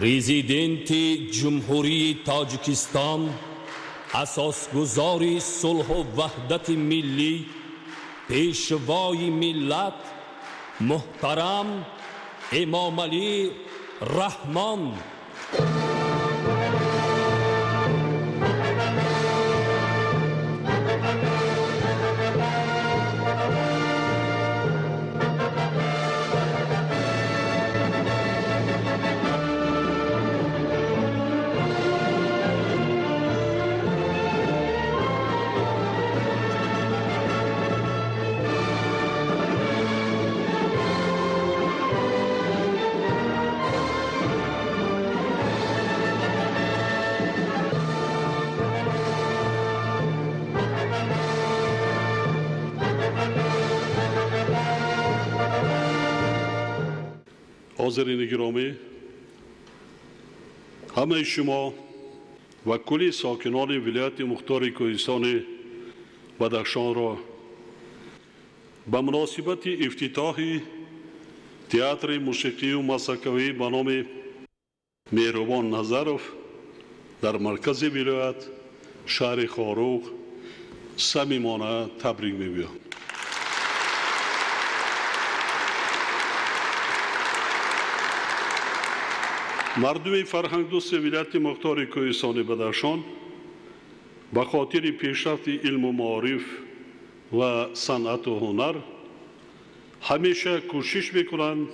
Президенти Ҷумҳурии Тоҷикистон, асосгузори сулҳу ваҳдати миллӣ, Пешвои миллат муҳтарам Эмомалӣ Раҳмон. Ҳозирини гиромӣ, ҳамаи шумо ва кулли сокинони вилояти мухтори Кӯҳистони Бадахшонро ба муносибати ифтитоҳи театри мусиқию масхакавӣ ба номи Меҳрубон Назаров дар маркази вилоят, шаҳри Хоруғ, самимона табрик мегӯям. Мардуми фарҳангдӯсти вилояти мухтори Кӯҳистони Бадахшон ба хотири пешрафти илму маориф ва санъату ҳунар ҳамеша кӯшиш мекунанд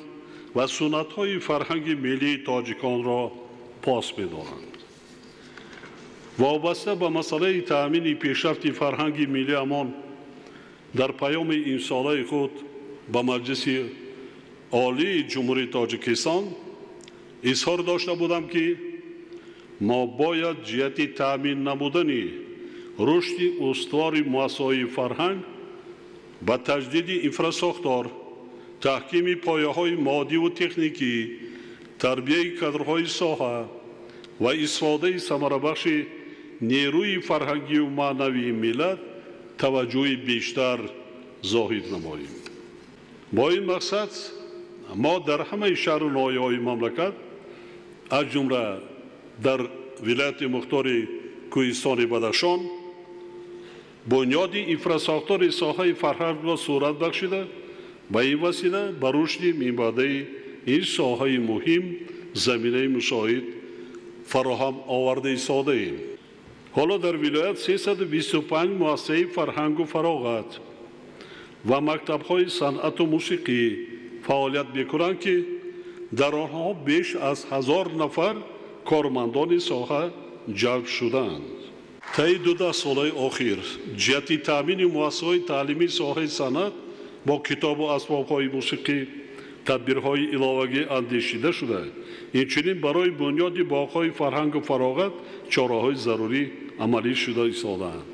ва суннатҳои фарҳанги миллии тоҷиконро пос медоранд. Вобаста ба масъалаи таъмини пешрафти фарҳанги миллиамон дар паёми имсолаи худ ба Маҷлиси Олии Ҷумҳурии Тоҷикистон изҳор дошта будам, ки мо бояд ҷиҳати таъмин намудани рушди устувори муассисаҳои фарҳанг ба таҷдиди инфрасохтор, таҳкими пояҳои моддиву техникӣ, тарбияи кадрҳои соҳа ва истифодаи самарабахши нерӯи фарҳангию маънавии миллат таваҷҷӯҳи бештар зоҳир намоем. Бо ин мақсад мо дар ҳамаи шаҳру ноҳияҳои мамлакат, аз ҷумла дар вилояти мухтори Кӯҳистони Бадахшон, бунёди инфрасохтори соҳаи фарҳангро сурат бахшида, ба ин васила ба рушди минбаъдаи ин соҳаи муҳим заминаи мусоид фароҳам оварда истодаем. Ҳоло дар вилоят 325 муассисаи фарҳангу фароғат ва мактабҳои санъату мусиқӣ фаъолият мекунанд, ки дар онҳо беш аз 1000 нафар кормандони соҳа ҷалб шудаанд. Таи 12 солаи охир ҷиҳати таъмини муассисаҳои таълимии соҳаи санъат бо китобу асбобҳои мусиқӣ тадбирҳои иловагӣ андешида шуда, инчунин барои бунёди боғҳои фарҳангу фароғат чораҳои зарурӣ амалӣ шуда истодаанд.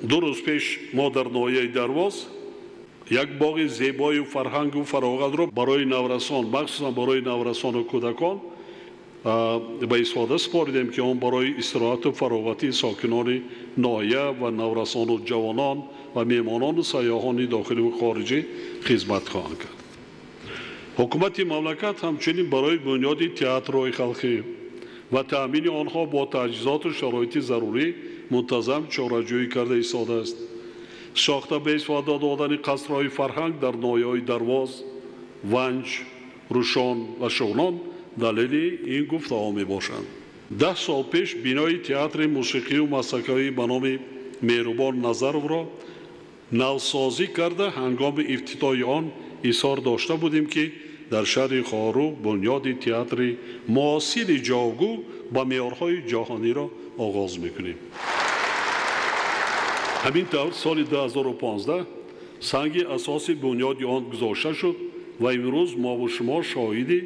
2 рӯз пеш мо дар ноҳияи Дарвоз як боғи зебои фарҳангу фароғатро барои наврасон, махсусан барои наврасону кӯдакон, ба истифода супоридем, ки он барои истироҳату фароғати сокинони ноҳия ва наврасону ҷавонон ва меҳмонону сайёҳони дохиливу хориҷӣ хизмат хоҳанд кард. Ҳукумати мамлакат ҳамчунин барои бунёди театрҳои халқӣ ва таъмини онҳо бо таҷҳизоту шароити зарурӣ мунтазам чораҷӯӣ карда истодааст. Сохта ба истифода додани қасрҳои фарҳанг дар ноҳияҳои Дарвоз, Ванҷ, Рушон ва Шуғнон далели ин гуфтаҳо мебошанд. 10 сол пеш бинои театри мусиқию масхакавӣ ба номи Меҳрубон Назаровро навсозӣ карда, ҳангоми ифтитоҳи он изҳор дошта будем, ки дар шаҳри Хоруғ бунёди театри муосири ҷавобгӯ ба меъёрҳои ҷаҳониро оғоз мекунем. Ҳамин тавр соли 2015 санги асоси бунёди он гузошта шуд ва имрӯз мову шумо шоҳиди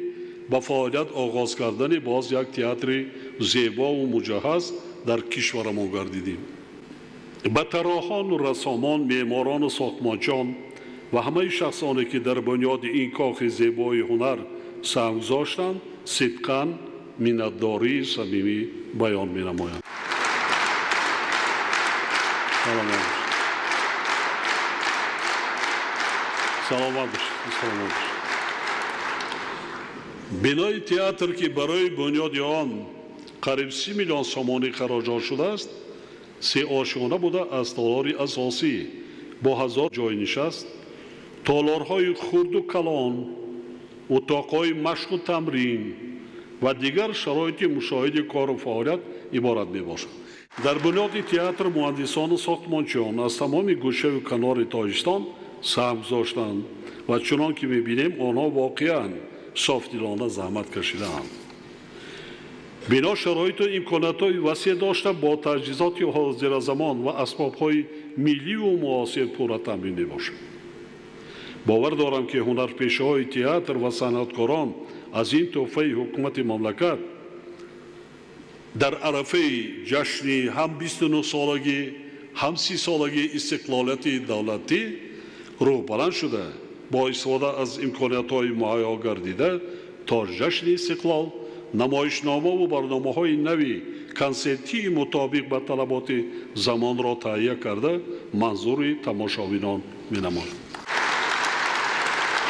ба фаъолият оғоз кардани боз як театри зебову муҷаҳҳаз дар кишварамон гардидем. Ба тарроҳону рассомон, меъморону сохтмончон ва ҳамаи шахсоне, ки дар бунёди ин кохи зебои ҳунар саҳм гузоштанд, сидқан миннатдории самимӣ баён менамоям. Саломат бошед, саломат бошед. Бинои театр, ки барои бунёди он қариб 30 миллион сомонӣ хароҷот шудааст, сеошёна буда аз толори асосӣ бо 1000 ҷойнишаст, толорҳои хурду калон, утоқҳои машқу тамрин ва дигар шароити мушоҳиди кору фаъолият иборат мебошад. Дар бунёди театр муҳандисону сохтмончиён аз тамоми гӯшаву канори Тоҷикистон саҳм гузоштанд ва чунон ки мебинем, онҳо воқеан софдилона заҳмат кашидаанд. Бино шароиту имкониятҳои васеъ дошта бо таҷҳизоти ҳозиразамон ва асбобҳои милливу муосир пурра таъмин мебошад. Бовар дорам, ки ҳунарпешаҳои театр ва санъаткорон аз ин тӯҳфаи ҳукумати мамлакат дар арафаи ҷашни ҳам 29-солагӣ, ҳам 30-солагии истиқлолияти давлатӣ рӯҳбаланд шуда, бо истифода аз имкониятҳои муҳайё гардида то ҷашни истиқлол намоишномаву барномаҳои нави консертии мутобиқ ба талаботи замонро таҳия карда манзури тамошобинон менамояд.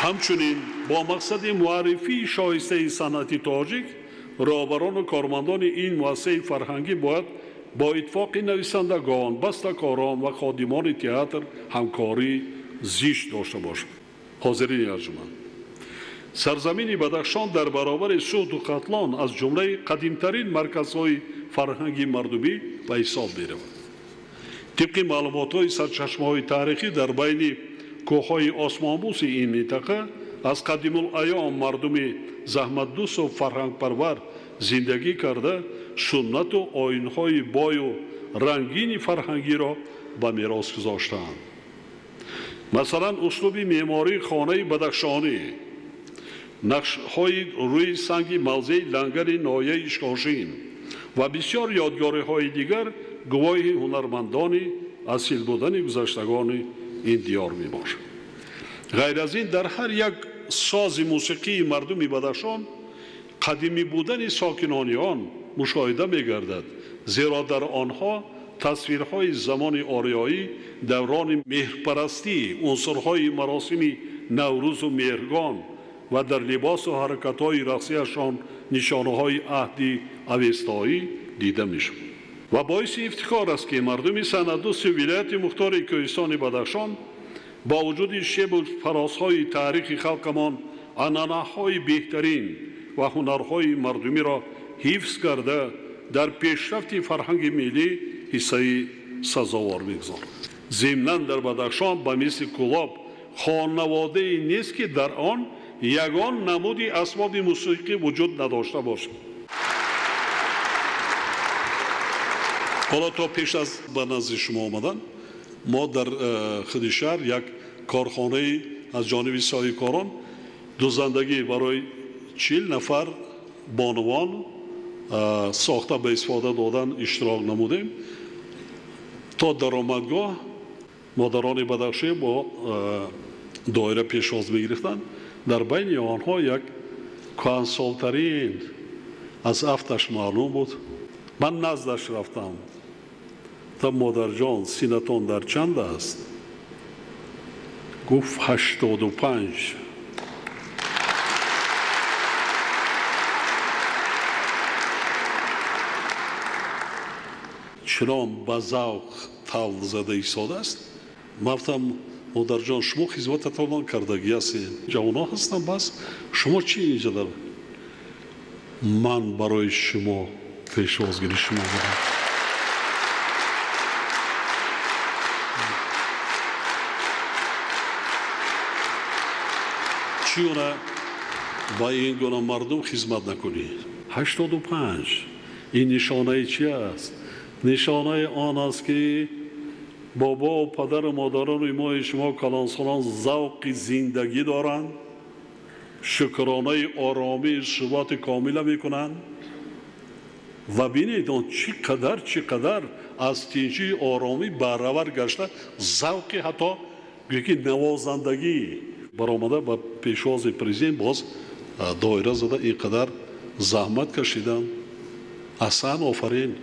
Ҳамчунин бо мақсади муаррифии шоистаи санъати тоҷик, роҳбарону кормандони ин муассисаи фарҳангӣ бояд бо иттифоқи нависандагон, бастакорон ва ходимони театр ҳамкории зишт дошта бошанд. Ҳозирини арҷуманд, сарзамини Бадахшон дар баробари Суғду Хатлон аз ҷумлаи қадимтарин марказҳои фарҳанги мардумӣ ба ҳисоб меравад. Тибқи маълумотҳои сарчашмаҳои таърихӣ, дар байни кӯҳҳои осмонбӯси ин минтақа аз қадимулайём мардуми заҳматдӯсту фарҳангпарвар зиндагӣ карда, суннату оинҳои бою рангини фарҳангиро ба мерос гузоштаанд. Масалан, услуби меъмории хонаи бадахшонӣ, нақшҳои рӯи санги мавзеи лангари ноҳияи Ишкошин ва бисёр ёдгориҳои дигар гувоҳи ҳунармандони асил будани гузаштагони ин диёр мебошад. Ғайр аз ин, дар ҳар як сози мусиқии мардуми Бадахшон қадимӣ будани сокинони он мушоҳида мегардад, зеро дар онҳо тасвирҳои замони ориёӣ, даврони меҳрпарастӣ, унсурҳои маросими Наврӯзу Меҳргон ва дар либосу ҳаракатҳои рақсияшон нишонаҳои аҳди авестоӣ дида мешавад. Ва боиси ифтихор аст, ки мардуми санъатдӯсти вилояти мухтори Кӯҳистони Бадахшон бо вуҷуди шебу фарозҳои таърихи халқамон анъанаҳои беҳтарин ва ҳунарҳои мардумиро ҳифз карда, дар пешрафти фарҳанги миллӣ ҳиссаи сазовор мегузорад. Зимнан дар Бадахшон ба мисли Кӯлоб хонаводае нест, ки дар он ягон намуди асбоби мусиқӣ вуҷуд надошта бошад. Ҳоло то пеш аз ба назди шумо омадан мо дар худи шаҳр як корхонаи аз ҷониби соҳибкорон дузандагӣ барои 40 нафар бонувон сохта ба истифода додан иштирок намудем. То даромадгоҳ модарони бадахшӣ бо доира пешвоз мегирифтанд. Дар байни онҳо як кӯҳансолтарин аз афташ маълум буд. Ман наздаш рафтам. Та модарҷон, синатон дар чанд аст? Гуфт 85. Чунон ба завқ тавл зада истодааст. Ман гуфтам, модарҷон, шумо хизмататонро кардагӣ ҳастед, ҷавонҳо ҳастанд, бас шумо чӣ инҷа дар? Ман барои шумо пешвозгири шумо будам. Чӣ гуна ба ин гуна мардум хизмат накунӣ? 85. Ин нишонаи чи аст? Нишонаи он аст, ки бобо, падару модарони мои шумо калонсолон завқи зиндагӣ доранд, шукронаи оромии суботи комила мекунанд ва бинед он чӣ қадар аз тинҷии оромӣ баҳравар гашта, завқи ҳатто гӯё ки навозандагӣ баромада ба пешвози президент боз доира зада ин қадар заҳмат кашиданд. Аҳсан, офарин.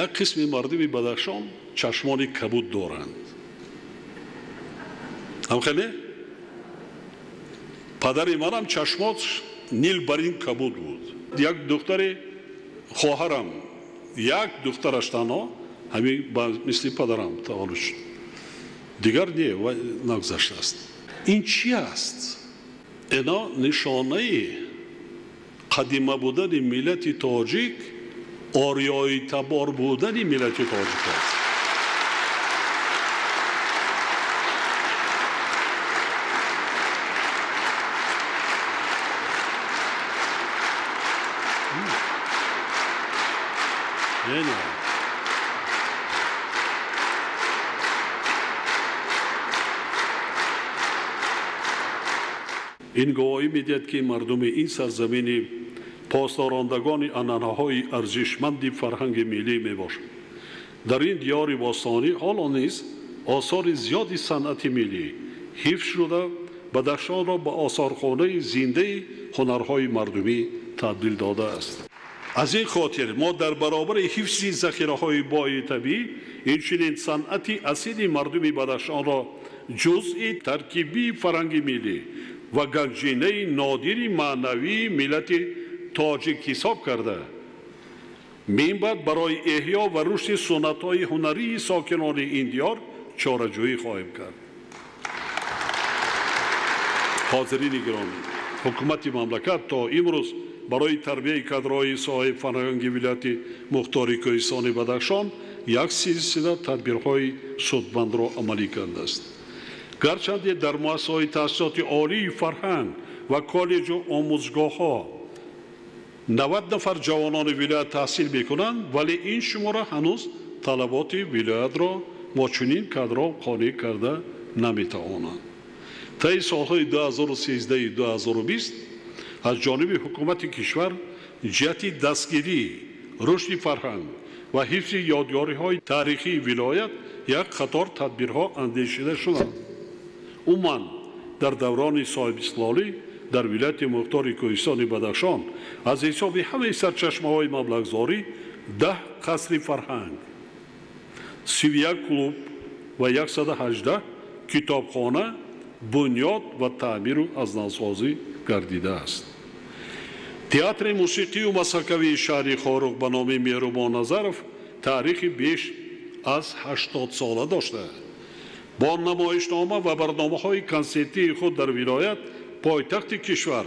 Як қисми мардуми Бадахшон чашмони кабуд доранд. Ҳамхеле? Падари манам чашмош нилбарин кабуд буд. Як духтари хоҳарам, як духтараш танҳо ҳамин ба мисли падарам таваллуд шуд. Дигар не, нагузаштааст. Ин чи аст? Ино нишонаи қадима будани миллати тоҷик, ориёитабор будани миллати тоҷик аст. Ин гувоҳӣ медиҳад, ки мардуми ин сарзамини посдорондагони анъанаҳои арзишманди фарҳанги миллӣ мебошад. Дар ин диёри бостонӣ ҳоло низ осори зиёди санъати миллӣ ҳифз шуда, Бадахшонро ба осорхонаи зиндаи ҳунарҳои мардумӣ табдил додааст. Аз ин хотир мо дар баробари ҳифзи захираҳои бои табиӣ инчунин санъати асили мардуми Бадахшонро ҷузъи таркибии фарҳанги миллӣ ва ганҷинаи нодири маънавии миллати тоҷик ҳисоб карда, минбаъд барои эҳё ва рушди суннатҳои ҳунарии сокинони ин диёр чораҷӯӣ хоҳем кард. Ҳозирини гиромӣ, ҳукумати мамлакат то имрӯз барои тарбияи кадрҳои соҳаи фарҳанги вилояти мухтори Кӯҳистони Бадахшон як силсила тадбирҳои судмандро амалӣ кардааст. Гарчанде дар муассисаҳои таҳсилоти олии фарҳанг ва коллеҷу омӯзгоҳҳо 90 нафар ҷавонони вилоят таҳсил мекунанд, вале ин шумора ҳанӯз талаботи вилоятро бо чунин кадрҳо қонеъ карда наметавонанд. Таи солҳои 2013-2020 аз ҷониби ҳукумати кишвар ҷиҳати дастгирӣ, рушди фарҳанг ва ҳифзи ёдгориҳои таърихии вилоят як қатор тадбирҳо андешида шуданд. Умуман, дар даврони соҳибистиқлолӣ дар вилояти мухтори Кӯҳистони Бадахшон аз ҳисоби ҳамаи сарчашмаҳои маблағгузорӣ 10 қасри фарҳанг, 31 клуб ва 118 китобхона бунёд ва таъмиру аз навсозӣ гардидааст. Театри мусиқию масхакавии шаҳри Хоруғ ба номи Меҳрубон Назаров таърихи беш аз 80 сола дошта, бо намоишнома ва барномаҳои консертии худ дар вилоят, пойтахти кишвар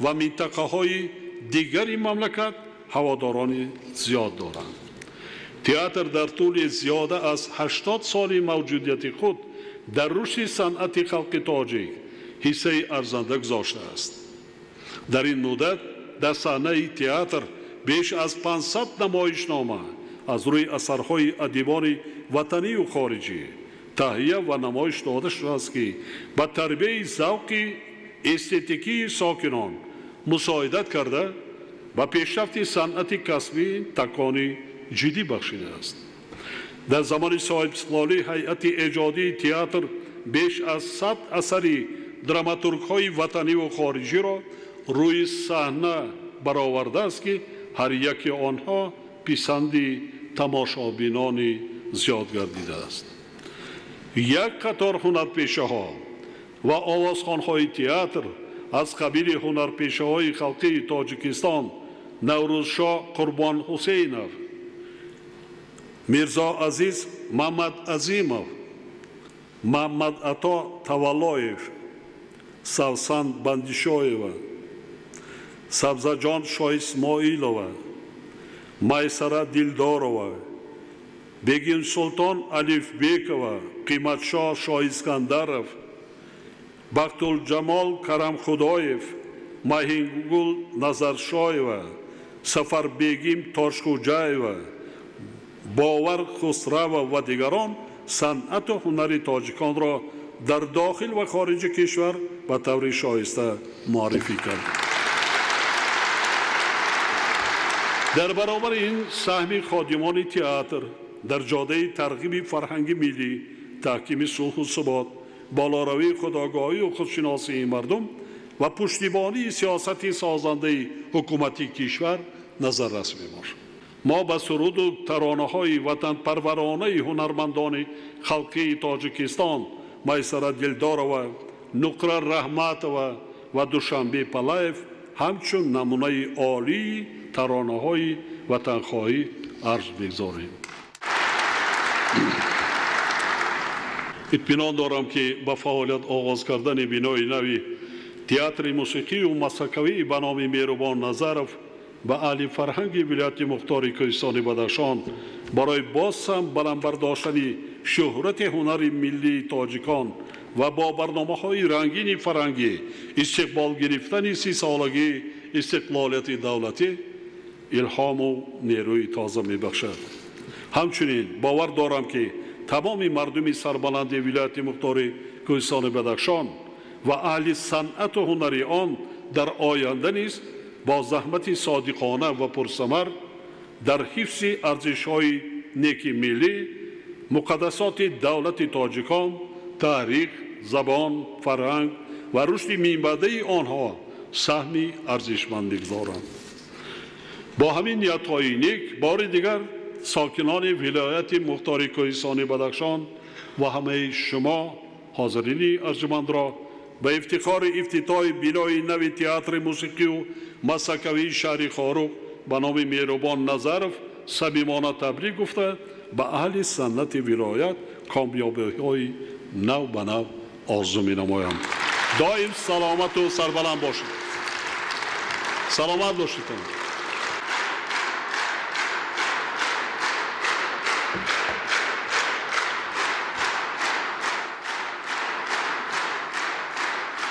ва минтақаҳои дигари мамлакат ҳаводорони зиёд доранд. Театр дар тӯли зиёда аз 80 соли мавҷудияти худ дар рушди санъати халқи тоҷик ҳиссаи арзанда гузоштааст. Дар ин муддат дар саҳнаи театр беш аз 500 намоишнома аз рӯи асарҳои адибони ватанию хориҷӣ таҳия ва намоиш дода шудааст, ки ба тарбияи завқи эстетикии сокинон мусоидат карда, ба пешрафти санъати касбӣ такони ҷиддӣ бахшидааст. Дар замони соҳибистиқлолӣ ҳайати эҷодии театр беш аз 100 асари драматургҳои ватаниву хориҷиро рӯи саҳна баровардааст, ки ҳар яки онҳо писанди тамошобинони зиёд гардидааст. Як қатор ҳунарпешаҳо ва овозхонҳои театр аз қабили ҳунарпешаҳои халқии Тоҷикистон Наврӯзшоҳ Қурбонҳусейнов, Мирзо Азиз Маммадазимов, Маммадато Таваллоев, Савсан Бандишоева, Сабзаҷон Шоисмоилова, Майсара Дилдорова, Бегимсултон Алифбекова, Қиматшоҳ Шоискандаров, Бахтулҷамол Карамхудоев, Маҳингул Назаршоева, Сафарбегим Тошхуҷаева, Бовар Хусрава ва дигарон санъату ҳунари тоҷиконро дар дохил ва хориҷи кишвар ба таври шоиста муаррифӣ кард. Дар баробари ин саҳми ходимони театр дар ҷодаи тарғиби фарҳанги миллӣ, таҳкими сулҳу субот, болоравии худогоҳию худшиносии мардум ва пуштибонии сиёсати созандаи ҳукумати кишвар назаррас мебошад. Мо ба суруду таронаҳои ватанпарваронаи ҳунармандони халқии Тоҷикистон Майсара Дилдорова, Нуқра Раҳматова, ва Душанбе Палаев ҳамчун намунаи олии таронаҳои ватанхоҳӣ арз мегузорем. Итминон дорам, ки ба фаъолият оғоз кардани бинои нави театри мусиқию масакавӣ ба номи Меҳрубон Назаров ба аҳли фарҳанги вилояти мухтори Кӯҳистони Бадахшон барои боз ҳам баланд бардоштани шӯҳрати ҳунари миллии тоҷикон ва бо барномаҳои рангини фарҳангӣ истиқбол гирифтани 30-солагии истиқлолияти давлатӣ илҳому нерӯи тоза мебахшад. Ҳамчунин бовар дорам, ки тамоми мардуми сарбаланди вилояти мухтори Кӯҳистони Бадахшон ва аҳли санъату ҳунари он дар оянда низ бо заҳмати содиқона ва пурсамар дар ҳифзи арзишҳои неки миллӣ, муқаддасоти давлати тоҷикон, таърих, забон, фарҳанг ва рушди минбаъдаи онҳо саҳми арзишманд мегузоранд. Бо ҳамин ниятҳои нек бори дигар сокинони вилояти мухтори Кӯҳистони Бадахшон ва ҳамаи шумо ҳозирини арҷумандро ба ифтихори ифтитоҳи бинои нави театри мусиқию масакавии шаҳри Хоруғ ба номи Меҳрубон Назаров самимона табрик гуфта, ба аҳли санъати вилоят комёбиҳои нав ба нав орзу менамоям. Доим саломату сарбаланд бошед. Саломат бошед.